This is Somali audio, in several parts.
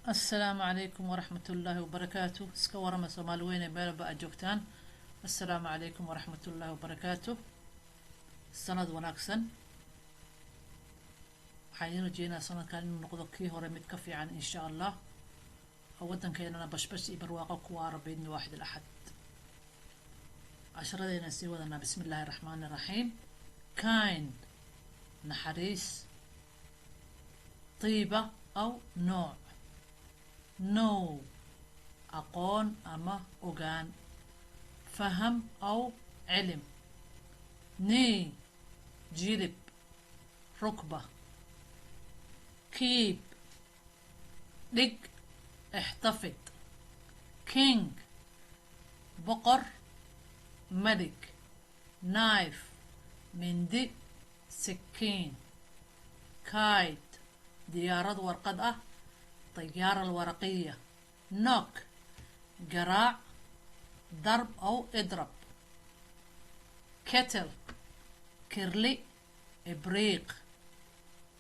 Asalaamu calaykum waraxmat ullaahi wabarakaatu. Iska warama Soomaali weyne meelba aad joogtaan. Assalaamu calaykum waraxmat ullaahi wabarakaatu. Sanad wanaagsan. Waxaan idiin rajeynaa sanadkan inuu noqdo kii hore mid ka fiican insha Allah, oo waddankeenana bashbash iyo barwaaqo ku waara biidni waaxid alaxad. Casharadeenaan sii wadanaa. Bismi illaahi raxmaani raxiim. Kind, naxariis. Tiiba aw nooc. Know, aqoon ama ogaan. Faham aw cilim. Knee, jilib, rukba. Keep, dhig, ixtafid. King, boqor, malik. Knife, mindi, sikiin. Kite, diyaarad warqad ah, طيارة الورقية. Knock, garaac, darb أو اضرب. Kettle, kirli, ibriiq.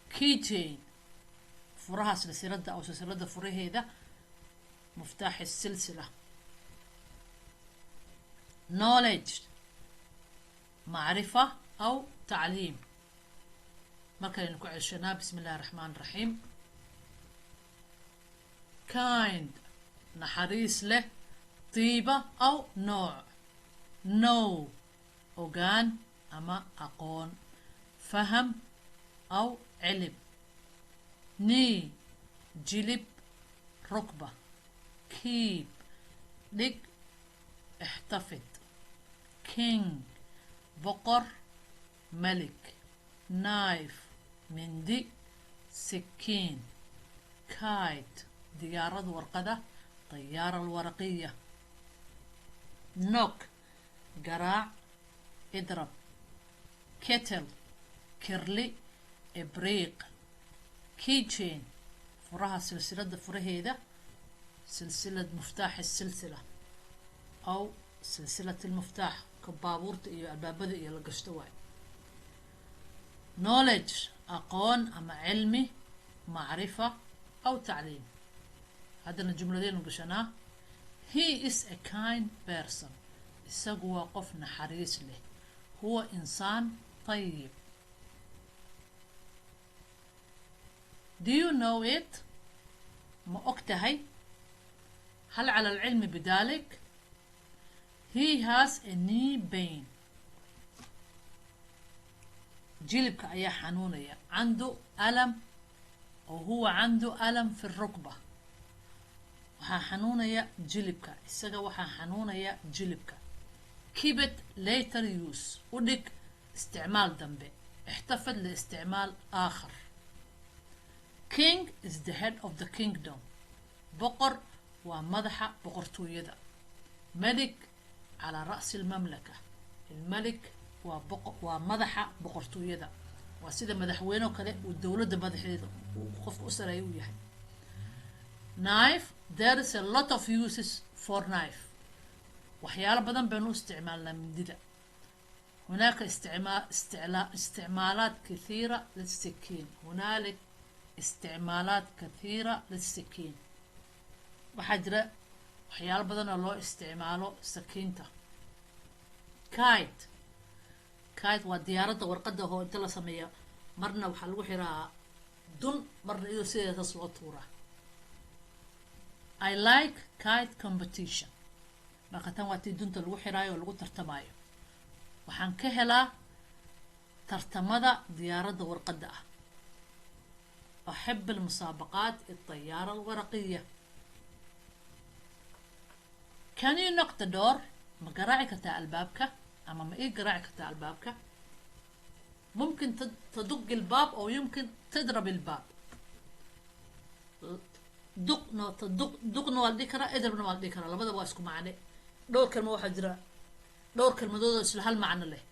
Keychain, furaha silsiladda أو silsiladda furaheeda, مفتاح السلسلة. Knowledge, معرفة أو تعليم. Markaynu ku ceshanaa. Bismi illahi raxmaan raxiim. Kind, naxariis leh, tiiba aw nooc. Know, ogaan ama aqoon. Faham aw cilib. Knee, jilib, rukba. Keep, dhig, ixtafid. King, boqor, malik. Knife, mindi, sikiin. Kite, diyaarad warqada, طيارة الورقية. Knock, garaac, اضرب. Kettle, kirli, ibriiq. Keychain, furaha silsiladda furaheeda, silsilad مفتاح السلسلة أو silsilat المفتاح, ka baabuurta iyo albaabada iyo la gashto waay. Knowledge, aqoon ama cilmi, macrifa aw tacliim. Haddana jumladeenu gashanaa. He is a kind person, isagu waa qof naxariis leh. Huwa insaan طيب. Do you know it? Ma og tahay? هل على العلم بذلك؟ He has a knee pain, jilibka ayaa xanuunaya. عنده ألم oo huwa عنده ألم في الركبة. Waxaa xanuunaya jilibka, isaga waxaa xanuunaya jilibka. Keep it later use, u dhig isticmaal dambe. احتفظ لاستعمال آخر. King is the head of the kingdom, boqor waa madaxa boqortooyada. ملك على رأس المملكة. الملك waa boqo waa madaxa boqortooyada, waa sida madaxweyne oo kale uu dowladda madaxdeeda uu qofka u sareeya u yahay. Knife, there is a lot of uses for knife, waxyaalo badan baynu u isticmaalnaa mindida. هناك استعمالات كثيرة للسكين. هنالك استعمالات كثيرة للسكين. Waxaa jira waxyaalo badan oo loo isticmaalo sakiinta. Kite, kite waa diyaaradda warqadda oo inta la sameeya marna waxaa lagu xiraa dun, marna iyadoo sideedaas loo tuuraa. I like kite competition. Marka tan waa tii dunta lagu xiraayo oo lagu tartamaayo. Waxaan ka helaa tartamada diyaaradda warqadda ah. أحب المسابقات الطيارة الورقية. Can you knock the door? Ma garaaci kartaa albaabka ama ma ii garaaci kartaa albaabka? ممكن تدق الباب أو يمكن تضرب الباب. Duqna تدق, duqna waa la dhihi karaa, idribna waa la dhihi karaa, labadaba waa isku macne. Dhowr kalmo waxaa jira, dhowr kelmadood oo isla hal macno leh.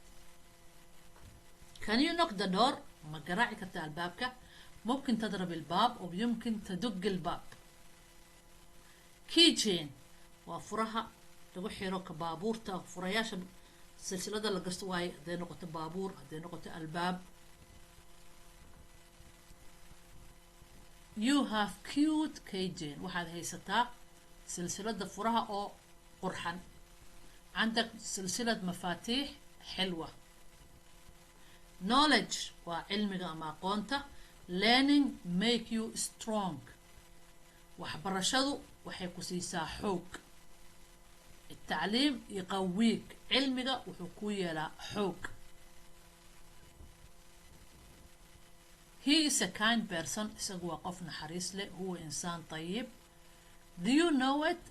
Can you knock the door? Ma garaaci kartaa albaabka? ممكن تضرب الباب أو يمكن تدق الباب. Keychain waa furaha lagu xiro ka baabuurta, furayaasha silsilada la gasto waaye, hadday noqoto baabuur, hadday noqoto albaab. You have cute keychain. Waxaad haysataa silsilada furaha oo qurxan. عندك سلسلة مفاتيح حلوة. Knowledge waa cilmiga ama aqoonta. Learning make you strong. Waxbarashadu waxay ku siisaa xoog. التعليم يقويك. Cilmiga wuxuu ku yeelaa xoog. He is a kind person. Isagu waa qof naxariis leh. هو إنسان طيب. Do you know it?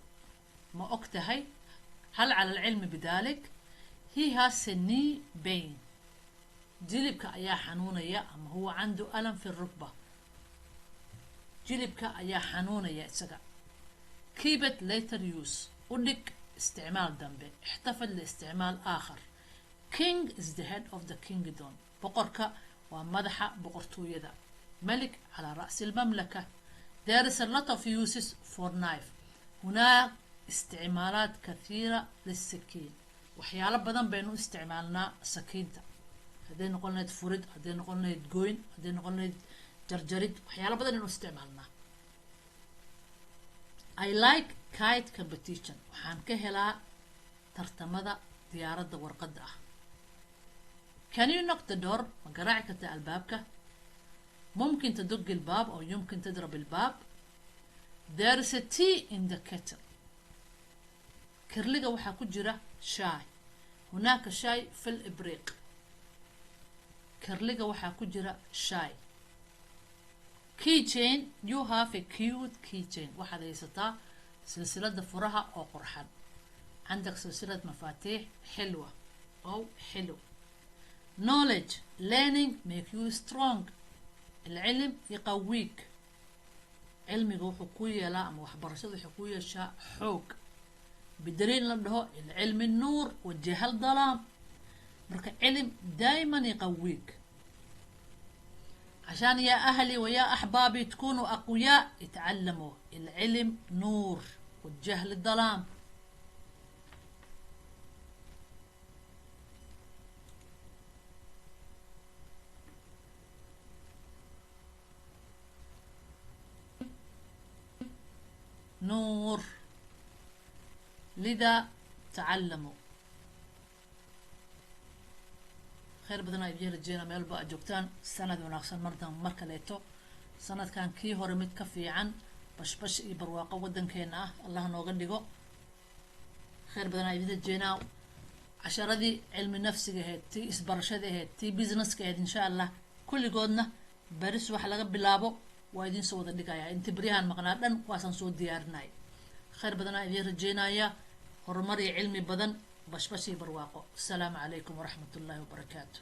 Ma og tahay? هل على العلم بذلك؟ He has a knee pain. Jilibka ayaa xanuunaya ama هو عنده ألم في الركبة. Jilibka ayaa xanuunaya isaga. Keep it later use. U dhig isticmaal dambe. احتفظ لاستعمال آخر. King is the head of the kingdom. Boqorka waa madaxa boqortooyada. ملك على رأس المملكة. There is a lot of uses for knife. هناك استعمالات كثيرة للسكين. Waxyaalo badan baynu isticmaalnaa sakiinta. Hadday noqon lahayd furid, hadday noqon lahayd goyn, hadday noqon lahayd jarjarid, waxyaalo badan aynu isticmaalnaa. I like kite competition. Waxaan ka helaa tartamada diyaaradda warqadda ah. Can you knock the door? Ma garaaci kartaa albaabka? ممكن تدق الباب أو يمكن تضرب الباب. There is a tea in the kettle. Kirliga waxaa ku jira shaay. هناك شاي في الإبريق. Kirliga waxaa ku jira shaay. Keychain. You have a cute keychain. Waxaad haysataa silsilada furaha oo qurxan. عندك سلسلة مفاتيح حلوة أو حلو. Knowledge, learning make you strong. العلم يقويك. Cilmiga wuxuu ku yeelaa ama waxbarashadu waxay ku yeeshaa xoog. بدليل la dhaho العلم النور والجهل ظلام. Marka علم دايما يقويك. عشان يا أهلي ويا أحبابي تكونوا أقوياء اتعلموا، العلم نور والجهل الظلام. نور، لذا تعلموا. Khayr badan ay idiin rajeynaa meel ba aad joogtaan. Sanad wanaagsan mardan mar kaleeto. Sanadkan kii hore mid ka fiican, bashbash iyo barwaaqo waddankeena ah Allah nooga dhigo. Khayr badan ay idiin rajeynaa. Casharadii cilmi nafsiga ahayd, tii isbarashada ahayd, tii businesska ahayd, insha Allah kulligoodna baris wax laga bilaabo waa idiin soo wada dhigayaa. Inta beryahan maqnaa dhan kuwaasaan soo diyaarinay. Khayr badan aan idiin rajeynayaa, horumar iyo cilmi badan, bashbash iyo barwaaqo. Asalaamu calaykum waraxmat ullaahi wabarakaatu.